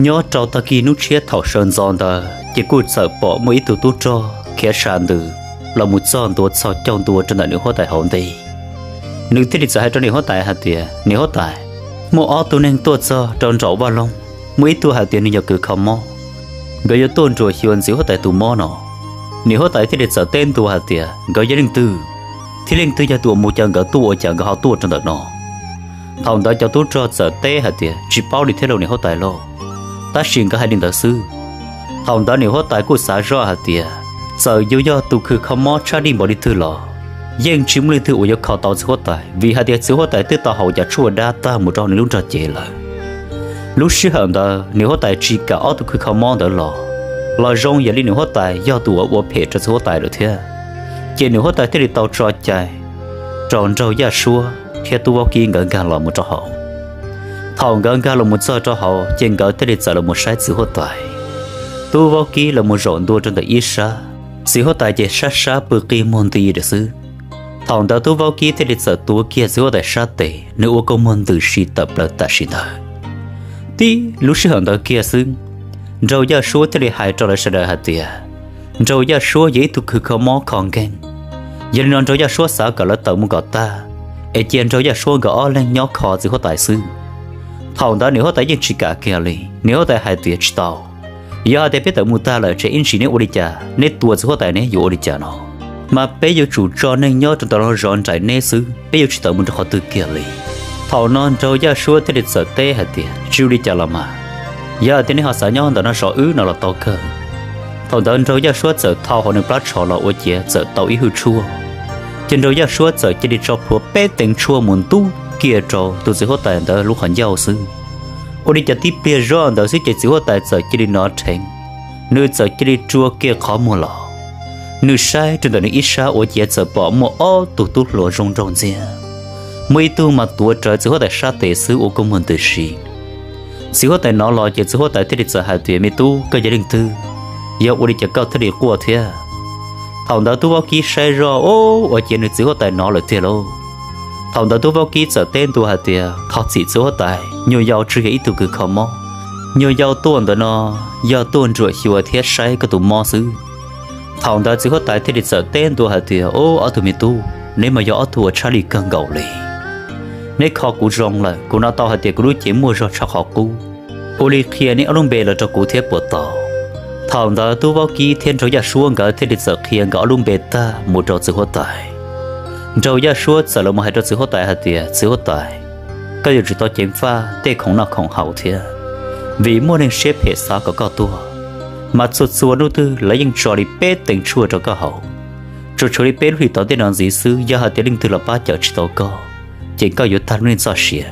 Nyob rau tag kis hnub tshiab thaum sawv ntxov ntawd ces kuj txawm pom muaj ib tug tub rog khiav sa ntws los mus txog ntua txhos caug ntua rau ntawm nws huab tais hauv ntej. Nws thiaj li txawm hais rau niam huab tais hais tias, Niam huab tais, muaj ob tug neeg tuaj txog rau nraum vaj loog, muaj ib tug hais tias nws yog kws kho mob, nkawd yuav tuaj nruam xyuas ntxiv huab tais tus mob no. Niam huab tais thiaj li txawm teb ntua hais tias, Nkawd yog leej twg, thiab leej twg yog tus uas mus caw nkawd tuaj, ua cas nkawd ho tuaj rau ntawm no? Thaum ntawd cov tub rog txawm teb hais tias, Tsis paub li thiab lauj niam huab tais lauj, tab sis nkawd hais li ntawd xwb. Thaum ntawd niam huab tais kuj xav zoj hais tias, txawm yuav yog tus kws kho mob tshaj lij npaum li twg los yeej tsis muaj leej twg uas yuav kho tau txiv huab tais, vim hais tias txiv huab tais twb tau haus cov tshuaj dab tag mus rau nws lub nrog cev lawm. Lub sij hawm ntawd niam huab tais tsis kam ob tug kws kho mob ntawd los, los zoo yog li niam huab tais yog tus uas ua phem rau txiv huab tais lawm thiab. Ces niam huab tais thiaj li tau tso cai rau nraug yaj suab thiab tub vaub kib nkawd nkag los mus rau hauv. Thaum nkawd nkag los mus txog rau hauv ces nkawd thiaj li txawm los mus saib txiv huab tais. Tub vaub kib los mus zaum ntua rau ntawm ib sab, txiv huab tais ces sab sab pw qi muag nti lawm xwb. Thaum ntawd tub vaub kib thiaj li txawm tuav kiag txiv huab tais sab tes, nws ua kua muag ntws si tawm plaws tam sim ntawd. Tib lub sij hawm ntawd kiag xwb, nraug yaj suab thiaj li hais rau lawv sawv daws hais tias, nraug yaj suab yog ib tug kws kho mob kho nkeeg. Yog li no nraug yaj suab xav kom lawv tawm mus kom tag, es cia nraug yaj suab nkawd ob leeg nyob kho txiv huab tais xwb. Thaum ntawd niam huab tais yeej tsis kam kiag li, niam huab tais hais tias, Tsis tau, yog hais tias peb tawm mus tag lawm ces ib ntsis neb ua li cas, neb tua txiv huab tais neb yuav ua li cas no? Mas peb yuav tsum tso neeg nyob rau ntawm no zov nraim neb xwb, peb yuav tsis tawm mus rau qhov twg kiag li. Thaum no nraug yaj suab thiaj li txawm teb hais tias, Tsis ua li cas los mas, yog hais tias neb ho xav nyob ntawm no zov wb no los tau kawg. Thaum ntawd nraug yaj suab txawm thau hauv nws plab tsho los ua ciav txawm tau ib hwj tshuaj. Ces nraug yaj suab txawm cia li tso plhuav peb teev tshuaj mus ntub kiag rau tus txiv huab tais ntawd lub qhov ncauj xwb. Ua li cas tib pliag zoj ntawd xwb ces txiv huab tais txawm cia li nov rheev, nws txawm cia li rua kiag qhov muag los. Nws saib rau ntawm nws ib sab ua ciav txawm pom muaj ob tug tub hluas zoo nraug ntxiag, muaj ib tug mas tuav rawv txiv huab tais sab tes xwb ua kua muag ntws si. Txiv huab tais nov los ces txiv huab tais thiaj li txawm hais tias, Me tub, koj yog leej twg? Yog ua li cas koj thiaj li quaj thiab? Thaum ntawd tub vaub kib saib zoj, ua ciav nws txiv huab tais nov lawm tiag lauj. Thaum ntawd tub vaub kib txawm teb ntua hais tias, Thov txim txiv huab tais, nyuag yau tsuas yog ib tug kws kho mob, nyuag yau tuaj ntawm no yog tuaj nruam xyuas thiab saib koj tus mob xwb. Thaum ntawd txiv huab tais thiaj li txawm teb ntua hais tias, Ob tug me tub, neb mas yog ob tug uas tshaj lij kawg nkaus li. Neb kho kuv zoo lawm, kuv hnov tau hais tias kuv lub cev muaj zog tshaj qhov qub. Ua li qhia neb ob lub npe los rau kuv thiab puas tau? Thaum ntawd tub vaub kib thiab nraug yaj suab nkawd thiaj li txawm qhia nkawd ob lub npe tag mus rau txiv huab tais. Nraug yaj suab txawm los mus hais rau txiv huab tais hais tias, Txiv huab tais, koj yuav tsum tau ceev faj tej khoom noj khoom haus thiab, vim muaj neeg siab phem xav kom koj tuag, mas txhua txhua hnub twg lawv yeej tso li peb teev tshuaj rau koj haus. Tsuas tshuav li peb lub hlis tom ntej no ntxiv xwb, yog hais tias leej twg los pab cawm tsis tau koj, ces koj yuav tag lub neej txoj sia.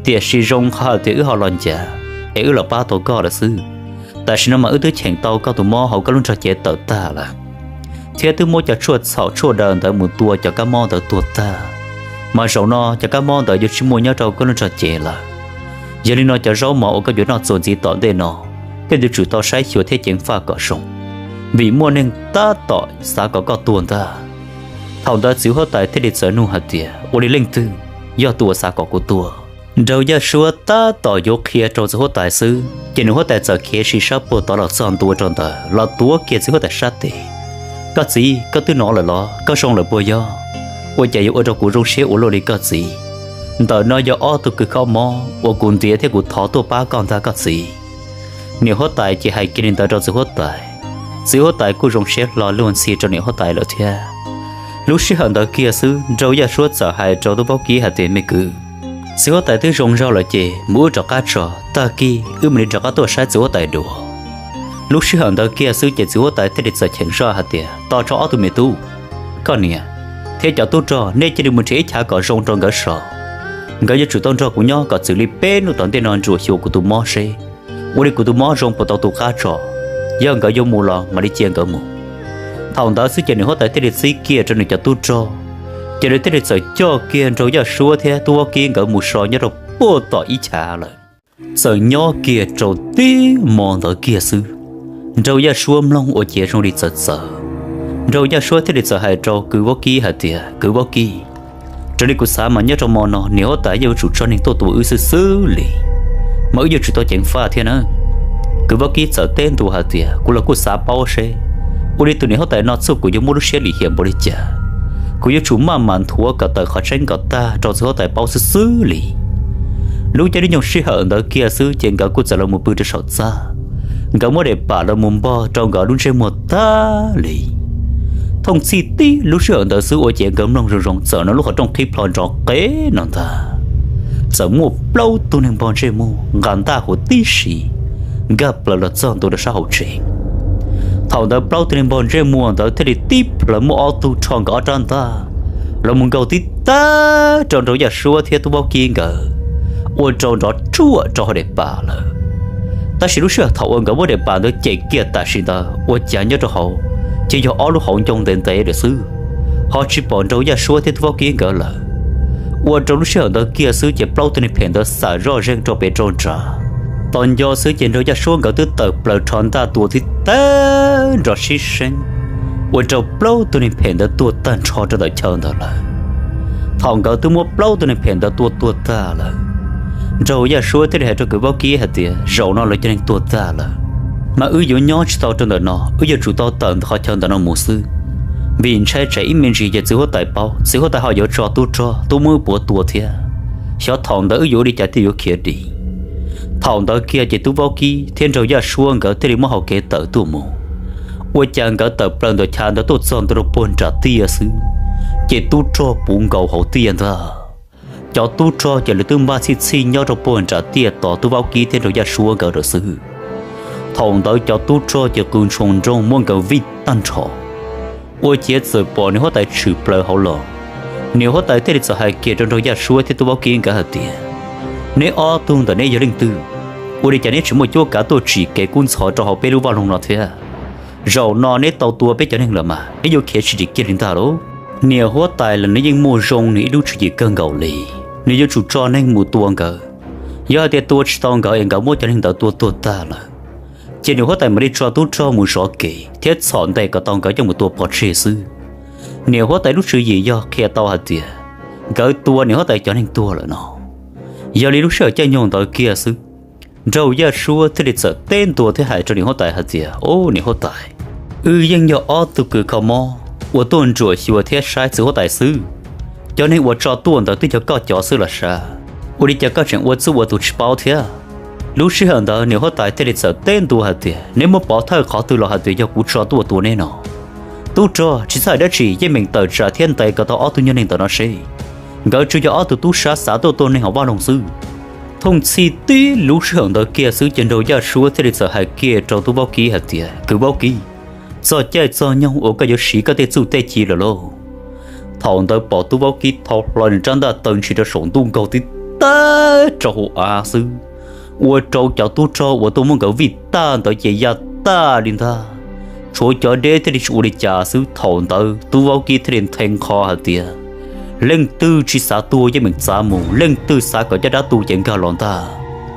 Tiam sis zoo qhov hais tias wb ho los ncav, es wb los pab tau koj lawm xwb. Tam sim no mas wb twb cheem tau koj tus mob hauv koj lub nrog cev tawm tag lawm, thiab twb muab cov tshuaj txhaum tshuaj daws ntawd mus tua cov kab mob ntawd tuag tag, mas zaum no cov kab mob ntawd yuav tsis muaj nyob rau koj lub nrog cev lawm. Yog li no cov zaub mov uas koj yuav noj txuas ntxiv tom ntej no, koj yuav tsum tau saib xyuas thiab ceev faj kom zoo, vim muaj neeg tab tom xav kom koj tuag ntag. Thaum ntawd txiv huab tais thiaj li txawm nug hais tias, Ua li leej twg yog tus uas xav kom kuv tuag? Nraug yaj suab tab tom yuav qhia rau txiv huab tais xwb, ces nws huab tais txawm khiav si sab puag tod los txog ntua rau ntawd los tuav kiag txiv huab tais sab tes. Koj txiv, koj twb nov lawm los? Koj zoo lawm puas yog? Ua cas yuav ua rau kuv zoo siab ua luaj li koj txiv? Ntawm no yog ob tug kws kho mob uas kuv ntiav thiab kuv thov tuaj pab koj ntag koj txiv. Niam huab tais ces hais kiag li ntawd rau txiv huab tais. Txiv huab tais kuj zoo siab hlo luag ntxhi rau niam huab tais lawm thiab. Lub sij hawm ntawd kiag xwb nraug yaj suab txawm hais rau tub vaub kib hais tias, Me kwv, txiv huab tais twb zoo zog lawm ces mus wb rov qab tso, tag kis wb mam li rov qab tuaj saib txiv huab tais dua. Lub sij hawm ntawd kiag xwb ces txiv huab tais thiaj li txawm cheem zoj hais tias, Tos tso ob tug me tub, koj niam thiab cov tub rog, nej cia li mus nrhiav ib chav kom zoo rau nkawd so. Nkawd yuav tsum tau nrog kuv nyob kom txwm li peb hnub tom ntej no ntsuam xyuas kuv tus mob seb ua li kuv tus mob zoo puas tau tu qab tso. Yog nkawd yuav mus los mam li cia nkawd mus. Thaum ntawd xwb ces niam huab tais thiaj li txib kiag rau nws cov tub rog, ces nws thiaj li txawm coj kiag nraug yaj suab thiab tub vaub kib nkawd mus so nyob rau puag tom ib chav lawm. Txawm nyob kiag rau tib hmo ntawd kiag xwb, nraug yaj suab mloog ua ciav zoo li txawv txawv. Nraug yaj suab thiaj li txawm hais rau kwv vaub kib hais tias, Kwv vaub kib, raws li kuv xav mas nyob rau hmo no niam huab tais yeej yuav tsum tso neeg tuaj tua wb xwb xwb li, mas wb yuav tsum tau ceev faj thiab nawb. Kws vaub kib txawm teb ntua hais tias, kuv los kuj xav paub seb ua li tus niam huab tais no txuj kuv yuav muab lub siab lim hiam npaum li cas. Kuv yuav tsum maj mam nthuav kom tawm qhov tseeb kom tag rau txiv huab tais paub xwb xwb li. Lub caij nyoog sij hawm ntawd kiag xwb ces nkawd kuj txawm los mus pw rau saum txaj. Nkawd muab daim pam los mus npog rau nkawd lub ntsej muag tag li. Thooj txhij tib lub sij hawm ntawd xwb ua ciav nkawd mloog zoo zoo txawm hnov lub qhov rooj qhib plho nrov qev no ntag. Txawm muaj plaub tug neeg npog ntsej muag nqa ntaj huv tib si nkag plaws los txog ntua rau sab hauv tsev. Thaum ntawd plaub tug neeg npog ntsej muag ntawd thiaj li tib plhaws muaj ob tug rho nkawd ob rab ntaj los mus nkaug tib tag rau nraug yaj suab thiab tub vaub kib nkawd, ua rau nrov tsuaj rau hauv daim pam lawm. Tab sis lub sij hawm thaum uas nkawd muab daim pam ntawd cem kiag tam sim ntawd ua cas nyob rau hauv ces yog ob lub hauv ncoo ntev ntev lawm xwb, ho tsis pom nraug yaj suab thiab tub vaub kib nkawd lawm. Ua rau lub sij hawm ntawd kiag xwb ces plaub tug neeg phem ntawd xam zoj zeeg rau pem rau nrad. Tos nco xwb ces nraug yaj suab nkawd twb tawm plaws rho ntaj tua tib tag nrov sib seeb, ua rau plaub tug neeg phem ntawd tuag tag nrho rau ntawm chaw ntawd lawm. Thaum nkawd twb muab plaub tug neeg phem ntawd tua tuag tag lawm, nraug yaj suab thiaj li hais rau kws vaub kib hais tias, zaum no lawv cov neeg tuag tag lawm, mas wb yuav nyob tsis tau rau ntawm no, wb yuav tsum tau tawm ntawm qhov chaw ntawm no mus xwb. Vim ntshai tsam ib me ntsis ces txiv huab tais paub, txiv huab tais ho yuav tso tub rog tuaj muab wb puav tua thiab. Xyov thaum ntawd wb yuav ua li cas thiaj yuav khiav dim. Thaum ntawd kiag ces tub vaub kib thiab nraug yaj suab nkawd thiaj li muab hau kev tawm tuaj mus. Ua cas nkawd tawm plaws ntawm chaw ntawd tuaj txog ntua rau puag nram tiaj xwb, ces tub rog puv nkaus hauv tiaj ntag. Cov tub rog ces lawv twb npaj txhij txhij nyob rau puag nram tiaj tos tub vaub kib thiab nraug yaj suab nkawd lawm xwb. Thaum ntawd cov tub rog ces qw ntshoo nrooj muab nkawd vij tag nrho, ua ciav txawm pom niam huab tais tshwm plaws hauv los. Niam huab tais thiaj li txawm hais kiag rau nraug yaj suab thiab tub vaub kib nkawd hais tias, neb ob tug ntawm neb yog leej twg? Ua li cas neb tsis muaj cuab kav tuaj tsim kev kub ntxhov rau hauv peb lub vaj loog no thiab? Zaum no neb tau tua peb cov neeg lawm mas neb yuav khiav tsis dim kiag li ntag lauj. Niam huab tais los nws yeej muaj zoo nws ib lub tswv yim kawg nkaus li. Nws yuav tsum tso neeg mus tua nkawd. Yog hais tias tua tsis tau nkawd es nkawd muab cov neeg ntawd tua tuag tag lawm, ces niam huab tais mam li tso tub rog mus zov kev thiab txhom ntes kom tau nkawd coj mus tua pov tseg xwb. Niam huab tais lub tswv yim yog qhia tau hais tias nkawd tua niam huab tais cov neeg tuag lawm no. Yog li lub sij hawm caij nyoog ntawd kiag xwb, nraug yaj suab thiaj li txawm teb ntua thiab hais rau niam huab tais hais tias, o niam huab tais, wb yeej yog ob tug kws kho mob uas tuaj ntsuam xyuas thiab saib txiv huab tais xwb. Cov neeg uas tso tuaj ntawd twb yog koj cov xwb los sav, ua li cas koj tseem ua txuj ua tus tsis paub thiab? Lub sij hawm ntawd niam huab tais thiaj li txawm teb ntua hais tias, neb muab pov thawj qhov twg los hais tias yog kuv tso tuaj tua neb no? Tub rog tsis txhawj dab tsi yeej meem tawm tsam thiab ntes kom tau ob tug nyuag neeg ntawm no seb. Nkawd tsuas yog ob tug tub sab xav tuaj tua neeg hauv vaj loog xwb. Thooj txhij tib lub sij hawm ntawd kiag xwb ces nraug yaj suab thiaj li txawm hais kiag rau tub vaub kib hais tias, kws vaub kib, txog caij txog nyoog uas koj yuav siv koj tej txuj tej ci lawm lauj. Thaum ntawd pom tub vaub kib thau hlo nws rab ntaj taw ntshis rau saum ntuj nkaug tib tag rau hauv av xwb, ua rau cov tub rog uas tuaj muab nkawd vij tag ntawd ces ya tag li ntag. Tshuav cov deb thiaj li tsis ua li cas xwb. Thaum ntawd tub vaub kib thiaj li nthe nqho hais tias, leej twg tsis xav tuag yeej meem txav mus, leej twg xav kom caj dab tu ces nkag los ntag.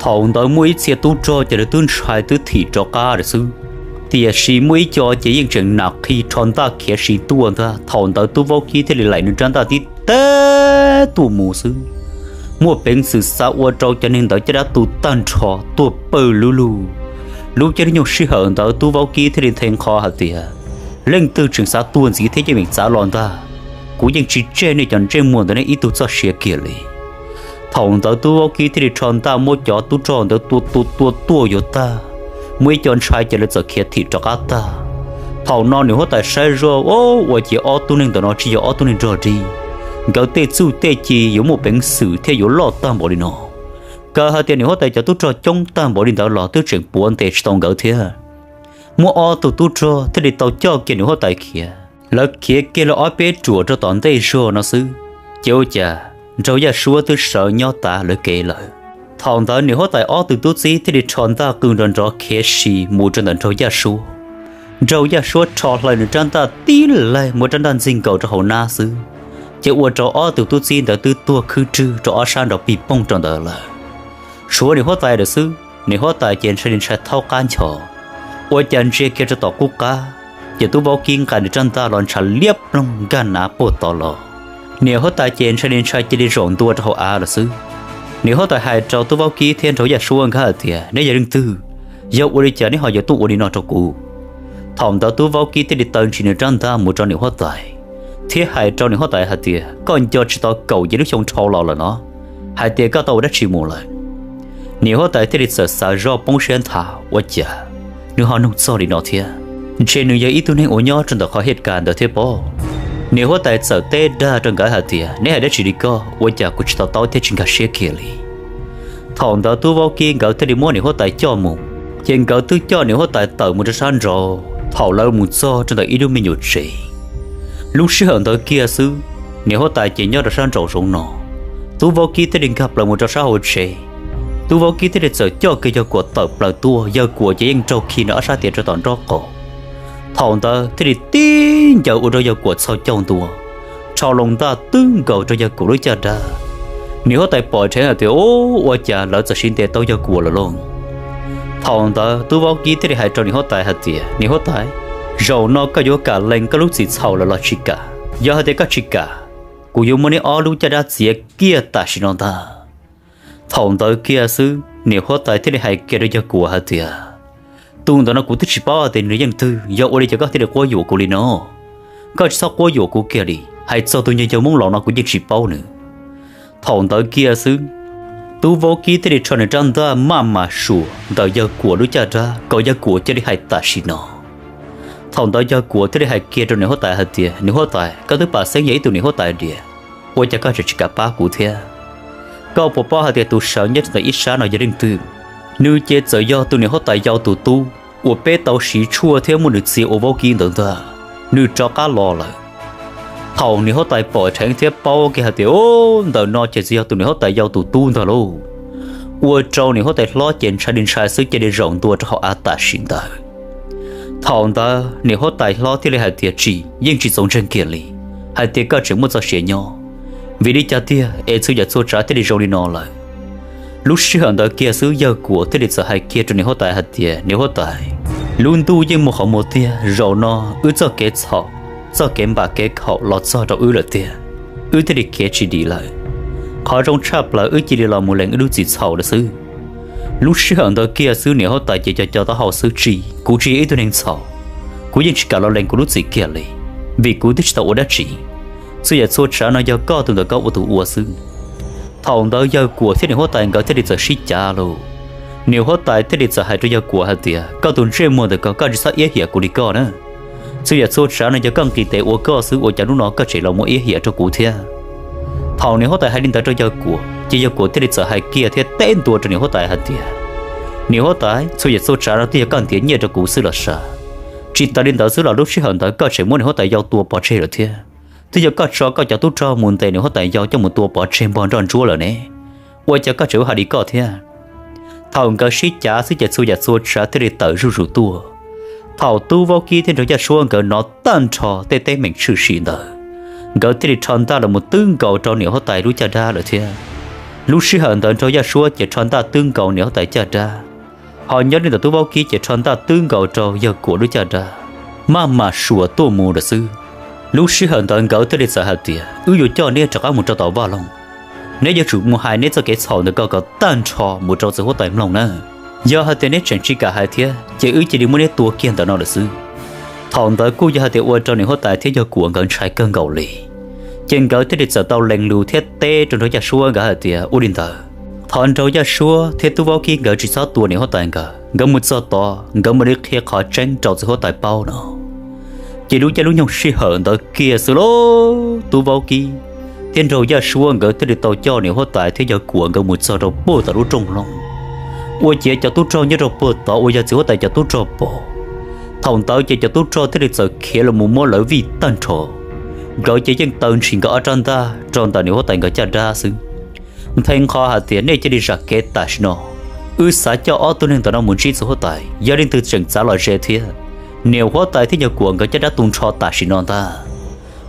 Thaum ntawd muaj ib txhia tub rog ces lawv twb ntshai twb thim rov qab lawm xwb. Tiam sis muaj ib co ces yeej tseem nam qhi rho ntaj khiav si tuaj ntag. Thaum ntawd tub vaub kib thiaj li laim nws rab ntaj tib tag tuaj mus xwb, muaj peev xwm xav ua rau cov neeg ntawd caj dab tu tag nrho tuag pawg lug lug. Lub caij nyoog sij hawm ntawd tub vaub kib thiaj li nthe nqho hais tias, leej twg tseem xav tuag ntxiv thiab yeej meem txav los ntag, kuv yeej tsis tseg nej cov ntsej muag ntawd nej ib tug txoj sia kiag li. Thaum ntawd tub vaub kib thiaj li rho ntaj muab cov tub rog ntawd tua tua tua tuaj yuav tag, muaj ib co ntshai ces lawv txawm khiav thim rov qab tag. Thaum no niam huab tais saib zoj, ua ciav ob tug neeg ntawm no tsis yog ob tug neeg rog dig, nkawd tej txuj tej ci yuav muaj peev xwm thiab yuav loj tag npaum li no. Kaw hais tias niam huab tais cov tub rog coob tag npaum li ntawd los twb tseem puav ntes tsis tau nkawd thiab. Muaj ob tug tub rog thiaj li tau coj kiag niam huab tais khiav. Lawv khiav kiag lawv ob peb ruam rau tom ntej zog no xwb, ces ua cas nraug yaj suab twb sawv nyob tav lawv kev lawm. Thaum ntawd niam huab tais ob tug tub txib thiaj li rho ntaj qw nrov nrov khiav si mus rau ntawm nraug yaj suab. Nraug yaj suab rho hlawv nws rab ntaj tib laig muab rab ntaj ntxig nkaus rau hauv nab xwb, ces ua rau ob tug tub txib ntawd twb tuag khwb rwg rau ob sab nrov pig pooj rau ntawd lawm. Tshuav niam huab tais lawm xwb, niam huab tais ces ntshai li ntshai thaub qab ncho, ua cas ntsia kiag rau tom qub qab, ces tub vaub kib nqa nws rab ntaj los ntshav liab ploog nkag nav puag tod los. Niam huab tais ces ntshai li ntshai cia li zaum ntua rau hauv av lawm xwb. Niam huab tais hais rau tub vaub kib thiab nraug yaj suab nkawd hais tias, neb yog leej twg? Yog ua li cas neb ho yuav tuaj ua li no rau kuv? Thaum ntawd tub vaub kib thiaj li taw ntshis nws rab ntaj mus rau niam huab tais, thiab hais rau niam huab tais hais tias, koj nco tsis tau kaum yim lub xyoo dhau los lawm no, hais tias koj tau ua dab tsi mus lawm? Niam huab tais thiaj li txawm xav zoj poob siab nthav, ua cas nws ho nug txog li no thiab? Ntshe nws yog ib tug neeg uas nyob rau ntawm qhov hej kas ntawd thiab pob. Niam huab tais txawm teb dag rau nkawd hais tias, neb hais dab tsi li koj, ua cas kuv tsis to taub thiab tsis nkag siab kiag li? Thaum ntawd tub vaub kib nkawd thiaj li muab niam huab tais coj mus, ces nkawd twb coj niam huab tais tawm mus rau sab nraud. Thaum lawv mus txog rau ntawm ib lub me nyuam tsev, lub sij hawm ntawd kiag xwb, niam huab tais ces nyob rau sab nraum zoov no, tub vaub kib thiaj li nkag plaws mus rau sab hauv tsev. Tub vaub kib thiaj li txawm coj kiag yawg Kuam tawm plaws tuaj, yawg Kuam ces yeej raug khi nws ob sab tes rau tom nraub qaum. Thaum ntawd thiaj li tib ncaws ua rau yawg Kuam txhaus caug ntua, rho loo ntaj twb nkaus rau yawg Kuam lub caj dab. Niam huab tais pom dheev hais tias, ub, ua cas lawv txawm siv ntes tau yawg Kuam lawm lauj? Thaum ntawd tub vaub kib thiaj li hais rau niam huab tais hais tias, niam huab tais, zaum no koj yuav kam lees koj lub txim txhaum lawm los tsis kam? Yog hais tias koj tsis kam, kuv yuav muab neb ob lub caj dab txiav kiag tam sim no ntag. Thaum ntawd kiag xwb niam huab tais thiaj li hais kiag rau yawg Kuam hais tias, tus ntawm no kuv twb tsis paub hais tias nws yog leej twg, yog ua li cas koj thiaj li quab yuam kuv li no? Koj tsis txhob quab yuam kuv kiag li, hais txog tus yawg Hmoob laus no kuv yeej tsis paub nws. Thaum ntawd kiag xwb, tub vaub kib thiaj li rho nws rab ntaj maj mam suam ntawm yawg Kuam lub caj dab kom yawg Kuam cia li hais tam sim no. Thaum ntawd yawg Kuam thiaj li hais kiag rau niam huab tais hais tias, niam huab tais, koj twb pam xeeb yog ib tug niam huab tais diam, ua cas koj tseem tsis kam pab kuv thiab? Koj puas paub hais tias tus sawv nyob ntawm ib sab no yog leej twg? Nws ces txawm yog tus niam huab tais yau tus tub uas peb tau siv tshuaj thiab muab nws txia ua vaub kib ntawd ntag. Nws rov qab los lawm. Thaum niam huab tais pom dheev thiab paub kiag hais tias, ub, ntawm no ces txawm yog tus niam huab tais yau tus tub ntag lauj, ua rau niam huab tais hlob ces ntshai li ntshai xwb cia li zaum ntua rau hauv av tam sim ntawd. Thaum ntawd niam huab tais hlob thiaj li hais tias, tsis, yeej tsis txaus ntseeg kiag li, hais tias koj tseem muaj txoj sia nyob, vim li cas tiag es txhua yam txhua tsav thiaj li zoo li no lawm? Lub sij hawm ntawd kiag xwb yawg Kuam thiaj li txawm hais kiag rau niam huab tais hais tias, niam huab tais, lub ntuj yeej muaj qhov muag tiag, zaum no wb txoj kev txhaum, txoj kev npam kev khaum los txog rau wb lawm tiag, wb thiaj li khiav tsis dim lawm. Qhov zoo tshaj plaws wb cia li los mus lees wb lub txim txhaum lawm xwb. Lub sij hawm ntawd kiag xwb niam huab tais ces co co taub hau xwb, tsis, kuv tsis yog ib tug neeg txhaum, kuv yeej tsis kam los lees kuv lub txim kiag li, vim kuv twb tsis tau ua dab tsi. Txhua yam txhua tsav no yog koj tus ntawm koj ua tus ua xwb. Thaum ntawd yawg Kuam thiab niam huab tais nkawd thiaj li txawm sib cav lauj. Niam huab tais thiaj li txawm hais rau yawg Kuam hais tias, koj tus ntsej muag ntawm ko, koj tsis txhob iab hiam kuv li koj na. Txhua yam txhua tsav no yog koj nqis tes ua koj xwb, ua cas hnub no koj tseem los muab iab hiam rau kuv thiab? Thaum niam huab tais hais li ntawd rau yawg Kuam ces yawg Kuam thiaj li txawm hais kiag thiab teb ntua rau niam huab tais hais tias, niam huab tais, txhua yam txhua tsav no twb yog koj ntiav nyiaj rau kuv xwb los sav. Tsis tas li ntawd xwb los lub sij hawm ntawd koj tseem muab niam huab tais yau tua pov tseg lawm thiab. Twb yog koj tso koj cov tub rog mus ntes niam huab tais yau coj mus tua pov tseg npog nroj ntsuab lawm ne, ua cas koj tseem ua hais li koj thiab? Thaum nkawd sib cav xwb ces txhua yam txhua tsav thiaj li tawm zuj zus tuaj. Thaum tub vaub kib thiab nraug yaj suab nkawd hnov tag nrho tej teeb meem tshwm sim ntawd, nkawd thiaj li rho ntaj los mus twb nkaus rau niam huab tais lub caj dab lawm thiab. Lub sij hawm ntawd nraug yaj suab ces rho ntaj twb nkaus niam huab tais caj dab, ho nyob li ntawm tub vaub kib ces rho ntaj twb nkaus rau yawg Kuam lub caj dab, maj mam suam tuaj mus lawm xwb. Lub sij hawm ntawd nkawd thiaj li txawm hais tias, wb yuav coj neb rov qab mus rau tom vaj loog, neb yuav tsum mus hais neb txoj kev txhaum ntawm ko kom tag nrho mus rau txiv huab tais mloog na. Yog hais tias neb tseem tsis kam hais thiab ces wb cia li muab neb tua kiag ntawm no lawm xwb. Thaum ntawd kuj yog hais tias ua rau niam huab tais thiab yawg Kuam nkawd ntshai kawg nkaus li, ces nkawd thiaj li txawm tau lees lus thiab teb rau nraug yaj suab nkawd hais tias, ua li ntawd, thov nraug yaj suab thiab tub vaub kib nkawd tsis txhob tua niam huab tais nkawd, nkawd mus txog tod nkawd mam li qhia qhov tseeb rau txiv huab tais paub no. Ces lub caij lub nyoog sij hawm ntawd kiag xwb lauj, tub vaub kib thiab nraug yaj suab nkawd thiaj li tau coj niam huab tais thiab yawg Kuam nkawd mus txog rau puag tom lub rooj loog. Ua ciav cov tub rog nyob rau puag tod uas yog txiv huab tais cov tub rog pom. Thaum ntawd ces cov tub rog thiaj li txawm khiav los mus muab lawv vij tag nrho. Nkawd ces yeej taw ntshis nkawd ob rab ntaj rau ntawm niam huab tais nkawd caj dab xwb, nthe nqho hais tias, nej cia li zam kev tam sim no, wb xav coj ob tug neeg ntawm no mus ntsib txiv huab tais, yog leej twg tseem txav los ze thiab, niam huab tais thiab yawg Kuam nkawd caj dab tu nrho tam sim no ntag.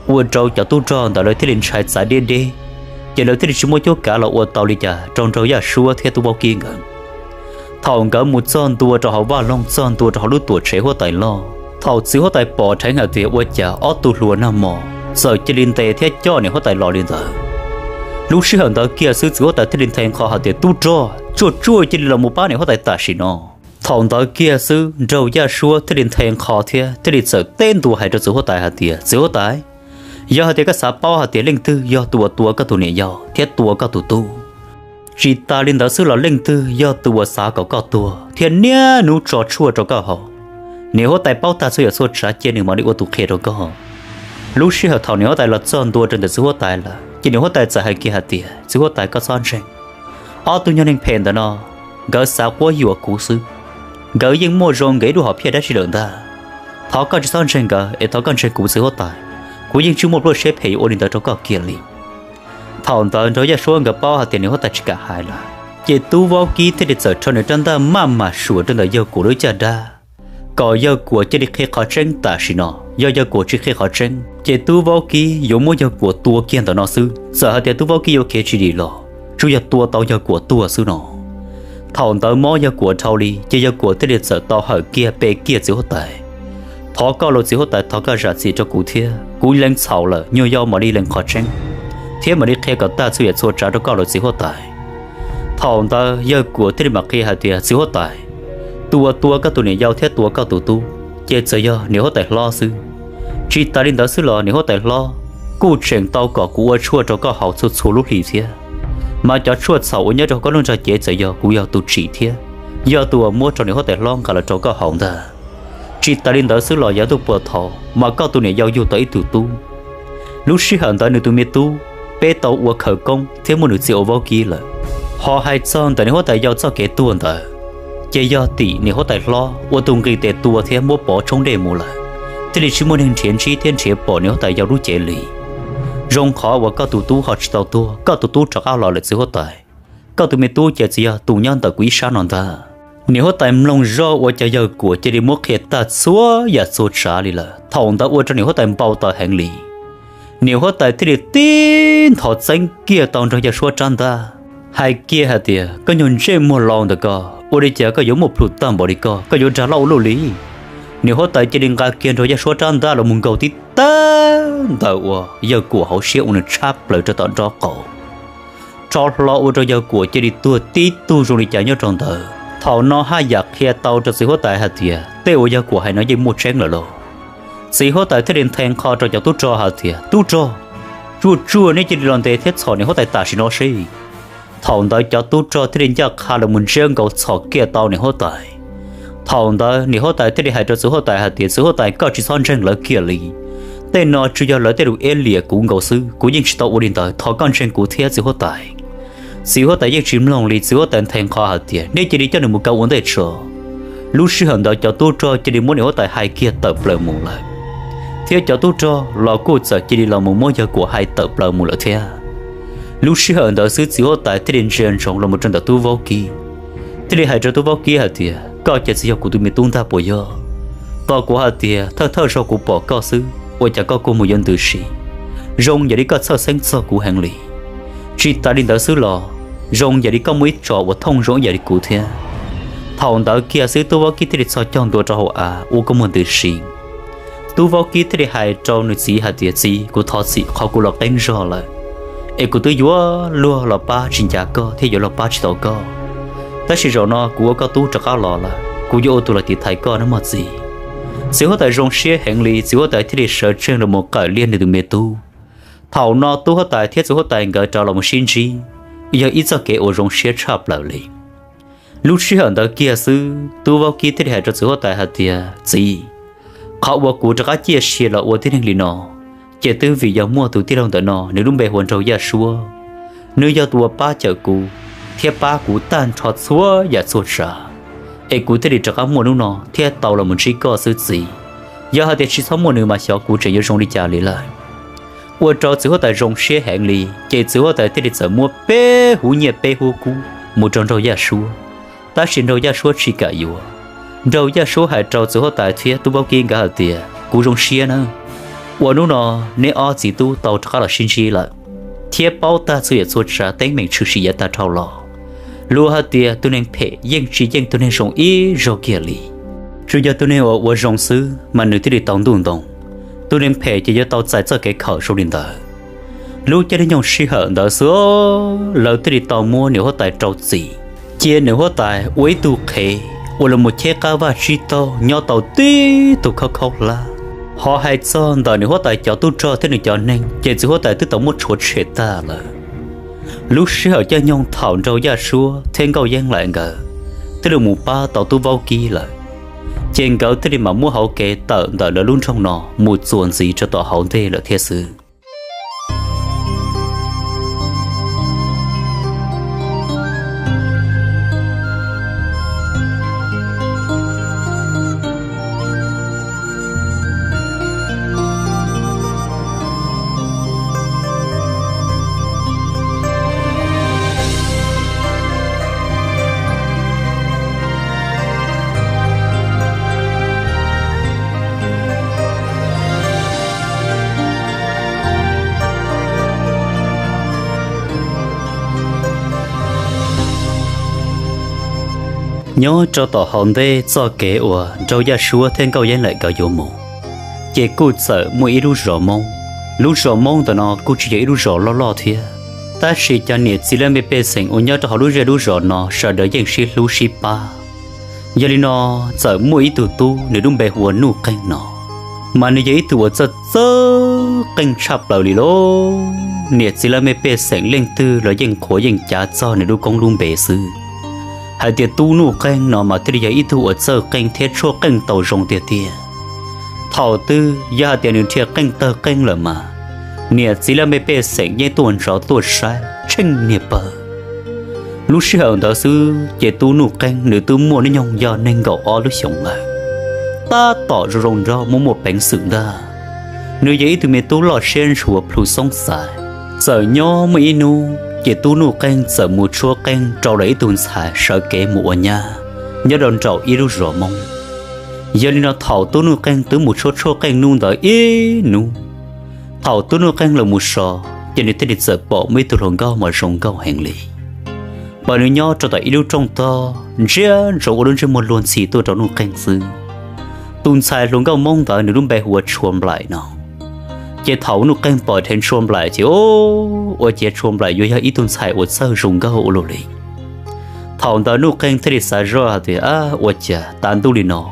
Ua rau cov tub rog ntawd lawv thiaj li ntshai txav deb deb, ces lawv thiaj li tsis muaj cuab kav los ua tau li cas rau nraug yaj suab thiab tub vaub kib nkawd. Thaum nkawd mus txog ntua rau hauv vaj loog, txog ntua rau hauv lub tuam tsev huab tais loj, thaum txiv huab tais pom dheev hais tias ua cas ob tug hluas nag mos txawm cia li ntes thiab coj niam huab tais los li ntawd, lub sij hawm ntawd kiag xwb txiv huab tais thiaj li nthe nqho hais tias, tub rog, tsuag tsuag cia li los mus pab niam huab tais tam sim no. Thaum ntawd kiag xwb Nraug Yaj Suab thiaj li nthe nqho thiab thiaj li txawm teb ntua hais rau txiv huab tais hais tias, Txiv huab tais, yog hais tias koj xav paub hais tias leej twg yog tus uas tua koj tus niam yau thiab tua koj tus tub, tsis tas li ntawd xwb los leej twg yog tus uas xav kom koj tuag thiab niaj hnub tso tshuaj rau koj haus, niam huab tais paub tag txhua yam txhua tsav cia nws mam li ua tus qhia rau koj. Lub sij hawm thaum niam huab tais los txog ntua rau ntawm txiv huab tais lawm ces niam huab tais txawm hais kiag hais tias, Txiv huab tais, koj txhob ntseeg. Ob tug nyuag neeg phem ntawm no, nkawd xav quab yuam kuv xwb. Nkawd yeej muaj zoo nkawd ib lub hom phiaj dab tsi lawm ntag. Thov koj tsis txhob ntseeg nkawd es thov koj ntseeg kuv txiv huab tais. Kuv yeej tsis muaj pluaj siab phem yuav ua li ntawd rau koj kiag li. Thaum ntawd Nraug Yaj Suab nkawd paub hais tias niam huab tais tsis kam hais lawm, ces Tub Vaub Kib thiaj li txawm rho nws rab ntaj maj mam suam rau ntawm Yawg Kuam lub caj dab, kom Yawg Kuam cia li qhia qhov tseeb tam sim no. Yog Yawg Kuam tsis qhia qhov tseeb ces Tub Vaub Kib yuav muab Yawg Kuam tua kiag ntawm no xwb. Txawm hais tias Tub Vaub Kib yuav khiav tsis dim los tsuas yog tua tau Yawg Kuam tuag xwb no. Thaum ntawd mob Yawg Kuam dhau li ces Yawg Kuam thiaj li txawm tau hawm kiag pe kiag txiv huab tais, Thov koj los txiv huab tais, thov koj zam txim rau kuv thiab, kuv lees txhaum lawm, nyuag yau mam li lees qhov tseeb thiab mam li qhia kom tag txhua yam txhua tsav rau koj los txiv huab tais. Thaum ntawd Yawg Kuam thiaj li mam qhia hais tias, Txiv huab tais, tus uas tua koj tus niam yau thiab tua koj tus tub ces txawm yog niam huab tais hlob xwb. Tsis tas li ntawd xwb los niam huab tais hlob kuj tseem tau kom kuv ua tshuaj rau koj haus txhua txhua lub hlis thiab, mas cov tshuaj txhaum uas nyob rau koj lub ntsag cev txawm yog kuv yog tus tsim thiab yog tus uas muab rau niam huab tais hlob nqa los rau koj haus ntag. Tsis tas li ntawd xwb los yav ntuj puag thaum mas koj tus niam yau yug tau ib tug tub. Lub sij hawm ntawd nws tus me tub, peb tau ua khawv koob thiab muab nws txia ua vaub kib lawm. Ho hais txog ntawm niam huab tais yau txoj kev tuag ntawd, ces yog tim niam huab tais hlob ua tus nqis tes tua thiab muab pov tshoob dej mus lawm, thiaj li tsis muaj neeg nrhiav ntsib thiab nrhiav pom niam huab tais yau lub cev li. Zoo qhov uas koj tus tub ho tsis tau tuag, koj tus tub rov qab los lawm txiv huab tais. Koj tus me tub ces txawm yog tus nyob ntawm kuv ib sab no ntag. Niam huab tais mloog zoj uas cov Yawg Kuam cia li muab qhia tag txhua yam txhua tsav li lawm, thaum ntawd ua rau niam huab tais npau taws heev li. Niam huab tais thiaj li tib nthos txeeb kiag tau Nraug Yaj Suab rab ntaj, hais kiag hais tias, Koj nyuag ntsej muag laus ntawm koj, ua li cas koj yuav muaj plhus tag npaum li koj, koj yuav dag loj ua luaj li? Niam huab tais cia li nqa kiag Nraug Yaj Suab rab ntaj los mus nkaug tib tag ntawm uas Yawg Kuam hauv siab ua nws tshab plaws rau tom nraub qaum, rho hlo ua rau Yawg Kuam cia li tuag tib tug zoo li cas nyob rau ntawd. Thaum no haj yam qhia tau rau txiv huab tais hais tias tej uas Yawg Kuam hais no yeej muaj tseeb lawm lauj. Txiv huab tais thiaj li nthe nqho rau cov tub rog hais tias, Tub rog, tsuag tsuag neb cia li los ntes thiab txhom niam huab tais tam sim no seb. Thaum ntawd cov tub rog thiaj li ncaj qha los mus ntsiab nkaus txhom kiag tau niam huab tais. Thaum ntawd niam huab tais thiaj li hais rau txiv huab tais hais tias, Txiv huab tais, koj tsis txhob ntseeg lawv kiag li. Tej no tsuas yog lawv tej lus iab liam kuv nkaus xwb, kuv yeej tsis tau ua li ntawd, thov koj ntseeg kuv thiab txiv huab tais. Txiv huab tais yeej tsis mloog li, txiv huab tais nthe nqho hais tias, Nej cia li coj nws mus kaw ua ntej tso. Lub sij hawm ntawd cov tub rog cia li muab niam huab tais hais kiag tawm plaws mus lawm, thiab cov tub rog los kuj txawm cia li los mus muab Yawg Kuam hais tawm plaws mus lawm thiab. Lub sij hawm ntawd xwb txiv huab tais thiaj li ntsia ntsoov los mus rau ntawm tub vaub kib, thiaj li hais rau tub vaub kib hais tias, Koj ces txawm yog kuv tus me tub ntag puas yog? Tos kuv hais tias thawj thawj zaug kuv pom koj xwb ua cas koj kua muag yuav ntws si, zoo yam li koj txhawj xeeb txog kuv heev li. Tsis tas li ntawd xwb los zoo yam li koj muaj ib tso uas thooj zoo ib yam li kuv thiab. Thaum ntawd kiag xwb tub vaub kib thiaj li txhos caug ntua rau hauv av ua kua muag ntws si. Tub vaub kib thiaj li hais rau nws txiv hais tias, Txiv, kuv thov txim qhov kuv los qeeb zog lawm, es kuv twb yuav luag los pab tsis ncav koj thiab yuav los pab tsis tau koj. Tab sis zaum no kuv ua koj tub rov qab los lawm, kuv yuav ua tus los tiv thaiv koj nawb mog txiv. Txiv huab tais zoo siab heev li, txiv huab tais thiaj li sawv tsees los mus qawm liag nws tus me tub. Thaum no tub huab tais thiab txiv huab tais nkawd rov los mus sib ntsib, yog ib txoj kev uas zoo siab tshaj plaws li. Lub sij hawm ntawd kiag xwb tub vaub kib thiaj li hais rau txiv huab tais hais tias, Txiv, qhov uas kuv rov qab ciaj sia los ua tib neeg li no, ces twb vim yog muaj tus tij laug ntawm no, nws lub npe hu ua Nraug Yaj Suab. Nws yog tus uas pab cawm kuv thiab pab kuv tag nrho txhua yam txhua tsav, es kuv thiaj li rov qab muaj hnub no thiab tau los mus ntsib koj xwb txiv. Yog hais tias tsis txhob muaj nws mas xyov kuv tseem yuav zoo li cas li lawm. Ua rau txiv huab tais zoo siab heev li, ces txiv huab tais thiaj li txawm muab peb hub nyiaj peb hub kub mus rau Nraug Yaj Suab. Tab sis Nraug Yaj Suab tsis kam yuav. Nraug Yaj Suab hais rau txiv huab tais thiab tub vaub kib nkawd hais tias, Kuv zoo siab nawb, ua hnub no neb ob txiv tub tau rov qab los sib ntsib lawm, thiab paub tag txhua yam txhua tsav teeb meem tshwm sim yav tag dhau los. Luag hais tias tus neeg phem yeej tsis yeej tus neeg zoo ib zaug kiag li. Tsuas yog tus neeg uas ua zoo xwb mas nws thiaj li tau ntuj ntoo, tus neeg phem ces yuav tau txais txoj kev khawm zoo li ntawd. Lub caij nyoog sij hawm ntawd xwb, lawv thiaj li tau muab niam huab tais rau txim, cia niam huab tais ua ib tug qhev uas los mus cheb qab vaj tsib taug nyob tau tib tug khaub khaub hlab. Ho hais txog ntawm nws huab tais cov tub rog thiab nws cov neeg ces txiv huab tais twb tau muab rhuav tshem tag lawm. Lub sij hawm caij nyoog thaum Nraug Yaj Suab thiab Nkauj Yeeb Laim nkawd twb los mus pab tau tub vaub kib lawm, ces nkawd thiaj li mam muab hauv kev tawm ntawm lawv lub nroog no mus txuas ntxiv rau tom hauv ntej lawm thiab xwb. Nyob rau tom hauv ntej txoj kev uas Nraug Yaj Suab thiab Nkauj Yeeb Laim nkawd yuav mus, ces kuj txawm muaj ib lub zos Hmoob. Lub zos Hmoob ntawm no kuj tsis yog ib lub zos loj loj thiab, tab sis cov niam txiv laj mej pej xeem uas nyob rau hauv lub zej lub zos no sawv daws yeej sib hlub sib pab. Yog li no, txawm muaj ib tug tub nws lub npe hu ua Nuj Qeeg no, mas nws yog ib tug uas txawj txawj qeej tshaj plaws li lauj. Niam txiv laj mej pej xeem leej twg los yeej qhuas yeej cav txog nws lub koob lub npe xwb, hais tias tub Nuj Qeeg no mas thiaj li yog ib tug uas txawj qeej thiab tshuab qeej tau zoo tiag tiag. Thaum twg yog hais tias nws dhia qeej tawg qeej lawm mas niam txiv laj mej pej xeem yeej tuaj ntsov tuaj saib tsheej niag pawg. Lub sij hawm ntawd xwb ces tub Nuj Qeeg nws twb muaj hnub nyoog yog nees nkaum ob lub xyoos lawm, tab tom zoo zoo nraug muaj muaj peev xwm ntag. Nws yog ib tug me tub loj siab ntshua plhu xoob xais. Txawm nyob muaj ib hnub ces tub Nuj Qeeg txawm mus tshuab qeej rau lawv ib tug ntxhais sawv kev mus ua nyab nyob rau nraum ib lub zos Hmoob. Yog li no thaum tub Nuj Qeeg twb mus tshuab tshuab qeej hnub ntawd ib hnub, thaum tub Nuj Qeeg los mus so, ces nws thiaj li txawm pom muaj ib tug hluas nkauj mas zoo nkauj heev li. Pom nws nyob rau tom ib lub rooj tog ntsia ntsoov ua lub ntsej muag luag ntxhi tuaj rau Nuj Qeeg xwb. Tus ntxhais hluas nkauj Hmoob ntawd nws lub npe hu ua Tshua Nplaim no. Ces thaum Nuj Qeeg pom dheev Tshua Nplaim ces ua ciav Tshua Nplaim yuav yog ib tug ntxhais uas txawj zoo nkauj ua luaj li. Thaum ntawd Nuj Qeeg thiaj li xav zoj hais tias, ua cas tav ntuj li no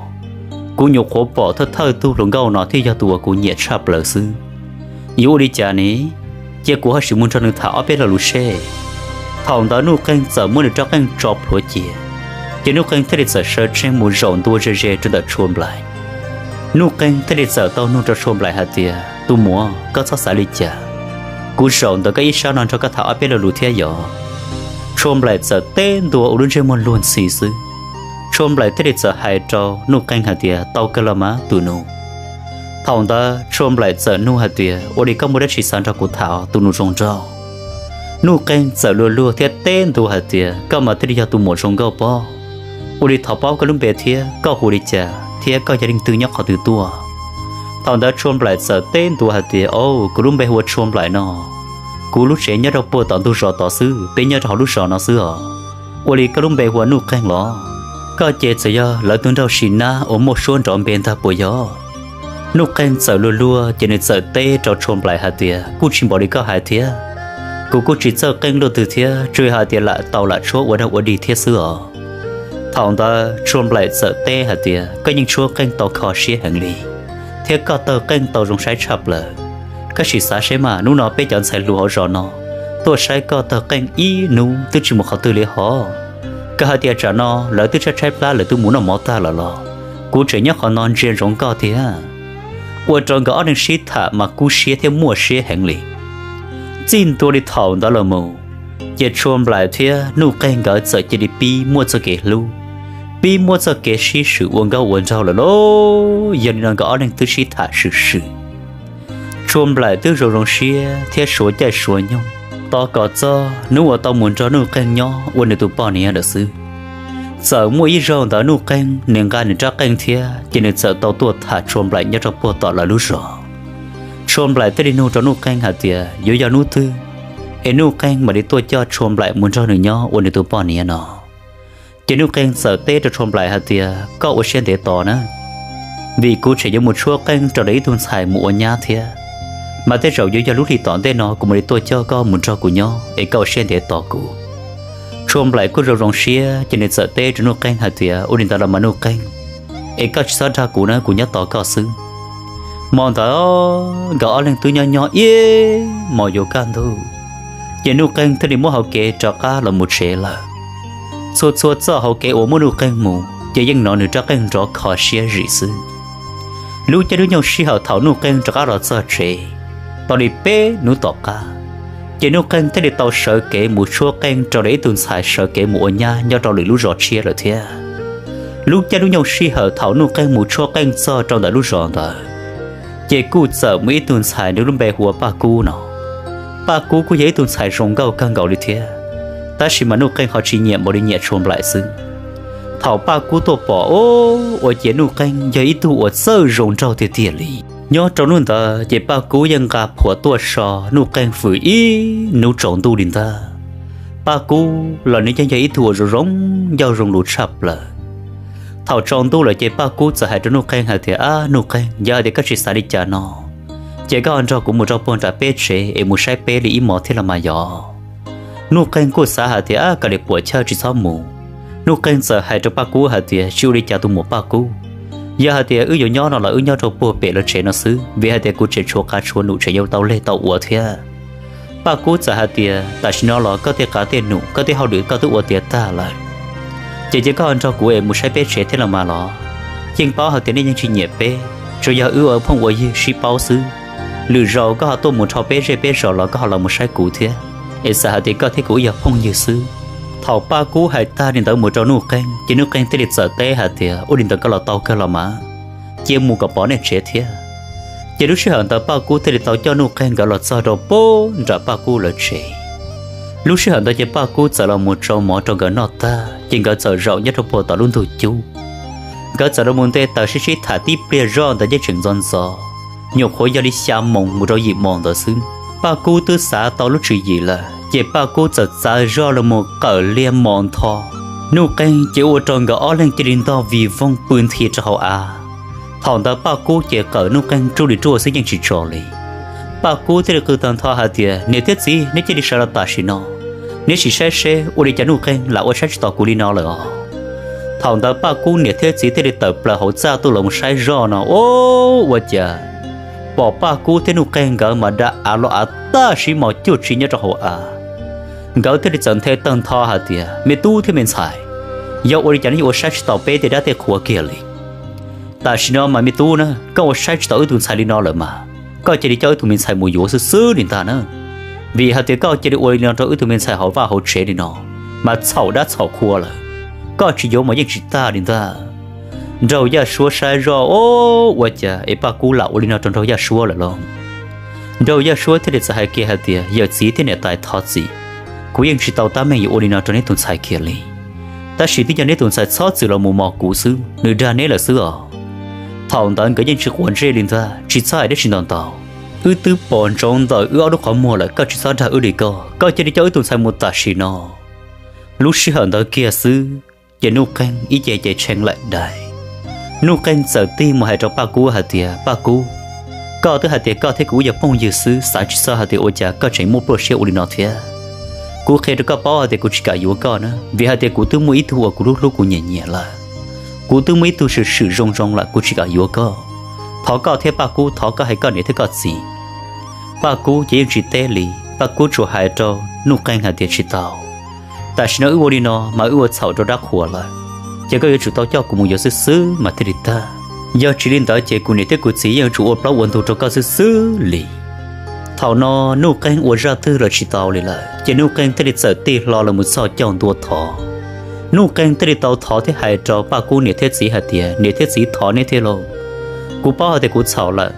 kuv nyuam qhuav pom thawj thawj tug hluas nkauj no thiaj yog tus uas kuv nyiam tshaj plaws xwb. Yuav ua li cas ne? Cia kuv ho sim mus nrog nws tham ob peb lo lus seb. Thaum ntawd Nuj Qeeg txawm muab nws rab qeej tso plhuav cia, ces Nuj Qeeg thiaj li txawm sawv tsees mus zaum ntua ze ze rau ntawm Tshua Nplaim. Nuj Qeeg thiaj li txawm tau nug rau Tshua Nplaim hais tias, tus muam, koj txhob xav li cas, kuv zaum ntawm koj ib sab no nrog koj tham ob peb lo lus thiab yog? Tshua Nplaim txawm teb ntua ua lub ntsej muag luag ntxhi xwb. Tshua Nplaim thiaj li txawm hais rau Nuj Qeeg hais tias, tau kawg los mas tus nus. Thaum ntawd Tshua Nplaim txawm nug hais tias, ua li koj muaj dab tsi xav nrog kuv tham tus nus zoo nraug? Nuj Qeeg txawm luag luag thiab teb ntua hais tias, koj mas thiaj li yog tus muam zoo nkauj pob. Ua li thov paub koj lub npe thiab koj hu li cas thiab koj yog leej twg nyob qhov twg tuaj? Thaum ntawd Tshua Nplaim txawm teb ntua hais tias, au, kuv lub npe hu ua Tshua Nplaim no. Kuv lub tsev nyob rau puag tom ntug zos tod xwb, peb nyob rau hauv lub zos no xwb os. Ua li koj lub npe hu ua Nuj Qeeg los? Koj ces txawm yog lawv tus nraug Sim Nab uas muaj suab nrov npe ntag puas yog? Nuj Qeeg txawm luag luag ces nws txawm teb rau Tshua Nplaim hais tias, kuj tsis npaum li koj hais thiab. Kuv kuj tsis txawj qeej luaj twg thiab, tsuas yog hais tias lam tau lam tshuab ua dag ua dig thiab xwb os. Thaum ntawd Tshua Nplaim txawm teb hais tias, koj yeej tshuab qeej tau kho siab heev li, thiab koj tawg qeej tau zoo saib tshaj plaws. Koj sim xav seb mas, hnub no peb cov ntxhais hluas hauv zos no tuaj saib koj tawg qeej ib hnub twb tsis mus qhov twg li hos. Koj hais tias tsam no lawv twb tshaib tshaib plab lawv twb mus noj mov tag lawm los kuv tseem nyob qhov no ntsia ntsoov koj thiab. Ua rau nkawd ob leeg sib tham mas kub siab thiab muaj siab heev li. Txij ntua li thaum ntawd los mus, ces Tshua Nplaim thiab Nuj Qeeg nkawd txawm cia li pib muaj txoj kev hlub, pib muaj txoj kev sib swm ua nkauj ua nraug lawm lauj. Yog li no nkawd ob leeg twb sib tham swm swm. Tshua Nplaim twb zoo zoo siab thiab suav caij suav nyoog tos kom txog hnub uas tau mus nrog Nuj Qeeg nyob ua nws tus poj niam lawm xwb. Txawm muaj ib zaug ntawd Nuj Qeeg nws nqa nws rab qeej thiab ces nws txawm tau tuaj tham Tshua Nplaim nyob rau puag tom lawv lub zos. Tshua Nplaim thiaj li nug rau Nuj Qeeg hais tias yuav yog hnub twg es Nuj Qeeg mam li tuaj coj Tshua Nplaim mus nrog nws nyob ua nws tus poj niam no. Ces Nuj Qeeg txawm teb rau Tshua Nplaim hais tias, koj ua siab ntev tos na, vim kuv tseem yuav mus tshuab qeej rau lawv ib tug ntxhais mus ua nyab thiab, mas tej zaum yuav yog lub hli tom ntej no kuv mam li tuaj coj koj mus nrog kuv nyob es koj ua siab ntev tos kuv. Tshua Nplaim kuj zoo zoo siab ces nws txawm teb rau Nuj Qeej hais tias, Ua li ntawd los mas Nuj Qeej, es koj tsis txhob dag kuv na, kuv nyob tos koj xwb. Hmo ntawd nkawd ob leeg twb nyob nyob ib hmos yuav kaj ntug, ces Nuj Qeej thiaj li muab hauv kev rov qab los mus tsev lawm. Txhua txhua txoj hauv kev uas muaj Nuj Qeej mus ces yeej hnov nws rab qeej nrov kho siab zim xwb. Lub caij lub nyoog sij hawm thaum Nuj Qeej rov qab los txog tsev, tau li peb hnub tom qab, ces Nuj Qeej thiaj li tau sawv kev mus tshuab qeej rau lawv ib tug ntxhais sawv kev mus ua nyab nyob rau lwm lub zos tshiab lawm thiab. Lub caij lub nyoog sij hawm thaum Nuj Qeej mus tshuab qeej txog rau ntawm lub zos ntawd, ces kuj txawm muaj ib tug ntxhais, nws lub npe hu ua Paj Kub no. Paj Kub kuj yog ib tug ntxhais zoo nkauj kawg nkaus li thiab, tab sis mas Nuj Qeej ho tsis nyiam npaum li nyiam Tshua Nplaim xwb. Thaum Paj Kub tuaj pom, ua ciav Nuj Qeej yog ib tug uas txawj zoo nraug tiag tiag li. Nyob rau hnub ntawd ces Paj Kub yeej nqa phuam tuaj so Nuj Qeej fwm ib hnub tsaus ntuj li ntag. Paj Kub los nws yeej yog ib tug uas zoo zoo ncauj zoo lus tshaj plaws. Thaum tsaus ntuj lawm ces Paj Kub txawm hais rau Nuj Qeej hais tias, Ab Nuj Qeej, yog hais tias koj tsis xav li cas no, ces koj ho nrog kuv mus rau puag nram peb tsev es mus saib peb li ib hmos thiab los mas yog. Nuj Qeej kuj xav hais tias, Ab, kav liam puam chawj, tsis txhob mus. Nuj Qeej txawm hais rau Paj Kub hais tias, Tsis ua li cas tus muam Paj Kub, yog hais tias wb yuav nyob no los wb nyob rau puag pem lawv tsev no xwb, vim hais tias kuv tseem tshuav qav tshuav num tseem yuav tau leg tau ua thiab. Paj Kub txawm hais tias, Tam sim no los koj tej qav tej num, koj tej hauj lwm koj twb ua tiav tag lawm, ces cia koj ho nrog kuv es mus saib peb tsev thiab los mas los. Yeej paub hais tias nej yeej tsis nyiam peb, tsuas yog wb ua phooj ua ywg sib paub xwb. Lwm zaus koj ho tuaj mus dhau peb zej peb zos los koj ho los mus saib kuv thiab, es xav hais tias koj thiab kuv wb yog phooj ywg xwb. Thaum Paj Kub hais tag li ntawd mus rau Nuj Qeej ces Nuj Qeej thiaj li txawm teb hais tias, Ua li ntawd koj los tau kawg los mas, cia mus kom pom nej tsev thiab. Ces lub sij hawm ntawd Paj Kub thiaj li tau coj Nuj Qeej nkawd los txog rau puag nram Paj Kub lawv tsev. Lub sij hawm ntawd ces Paj Kub txawm los mus tsau mov rau nkawd noj tag ces nkawd txawm zaum nyob rau puag tom lub ntug cub. Nkawd txawm los mus nte taws sib sib tham tib pliag zoj ntawd yeej tseem ntxov ntxov, nyuam qhuav yog li xya moos mus rau yim moos ntawd xwb. Paj Kub twb xav tau lub tswv yim lawm ces Paj Kub txawm txav zoj los mus qawm liag mos ntho. Nuj Qeej ces ua rau nkawd ob leeg cia li ntog vij voog pw nthi rau hauv av. Thaum ntawd Paj Kub ces qawm Nuj Qeej ruaj li ruaj xwb yeej tsis tso li. Paj Kub thiaj li qw tag ntho hais tias, Niam thiab txiv, neb cia li sawv los tam sim no, neb sim saib seb ua li cas Nuj Qeej lam ua saib tsis taus kuv li no lawm os. Thaum ntawd Paj Kub niam thiab txiv thiaj li tawm plaws hauv txaj tuaj los mus saib zoj no, ua cas pom Paj Kub thiab Nuj Qeej nkawd mas da av los av tag sib mos cuag tsi nyob rau hauv av. Nkawd thiaj li txawm nthe tag ntho hais tias, Me tub thiab me ntxhais, yog ua li cas neb yuav ua saib tsis taus peb tej dab tej qhua kiag li? Tam sim no mas me tub na, koj ua saib tsis taus wb tus ntxhais li no lawm mas, koj cia li coj wb tus me ntxhais mus yuav xwb xwb li ntag na. Vim hais tias koj cia li ua li no rau wb tus me ntxhais hauv vaj hauv tsev li no, mas txhaum dab txhaum qhua lawm. Koj tsis yuav mas yeej tsis tag li ntag. Nraug Yaj Suab saib zoj, Ua cas es Paj Kub lam ua li no rau Nraug Yaj Suab lawm lauj? Nraug Yaj Suab thiaj li txawm hais kiag hais tias, Yawm txiv thiab niam tais, thov txim, kuv yeej tsis tau tab meeg yuav ua li no rau neb tus ntxhais kiag li. Tab sis twb yog neb tus ntxhais txhob txwm los mus mos kuv xwb, nws dag neb lawm xwb os. Thaum ntawd nkawd yeej tsis quav ntsej li ntag, tsis txhob hais dab tsi ntau ntau. Wb twb pom ntsoov ntawm wb ob lub qhov muag lawm, koj tsis txhob dag wb li ko, koj cia li coj wb tus ntxhais mus tam sim no. Lub sij hawm ntawd kiag xwb, ces Nuj Qeej ib ce ces tshee laim dais. Nuj Qeej txawm tig mus hais rau Paj Kub hais tias, Paj Kub, koj twb hais tias koj thiab kuv wb yog phooj ywg xwb, xav tsis txog hais tias ua cas koj tseem muaj pluaj siab ua li no thiab. Kuv qhia rau koj paub hais tias kuv tsis kam yuav koj na, vim hais tias kuv twb muaj ib tug uas kuv hlub hlub kuv nyiam nyiam lawm. Kuv twb muaj ib tug swm swm zoo zoo lawm, kuv tsis kam yuav koj. Thov koj thiab Paj Kub, thov koj hais koj niam thiab koj txiv. Paj Kub ces yeej tsis teb li, Paj Kub tsuas hais rau Nuj Qeej hais tias, Tsis tau, tam sim no wb ua li no mas wb ua txhaum rau dab qhuas lawm, ces koj yuav tsum tau coj kuv mus yuav xwb xwb mas thiaj li tag. Yog tsis li ntawd ces kuv niam thiab kuv txiv yeej yuav tsum ua plaub ua ntug rau koj xwb xwb li. Thaum no Nuj Qeej ua zaj twg los tsis tau li lawm, ces Nuj Qeej thiaj li txawm tig hlo los mus txog caug ntua thov. Nuj Qeej thiaj li tau thov thiab hais rau Paj Kub niam thiab txiv hais tias, Niam thiab txiv, thov neb thiab lauj. Kuv paub hais tias kuv txhaum lawm,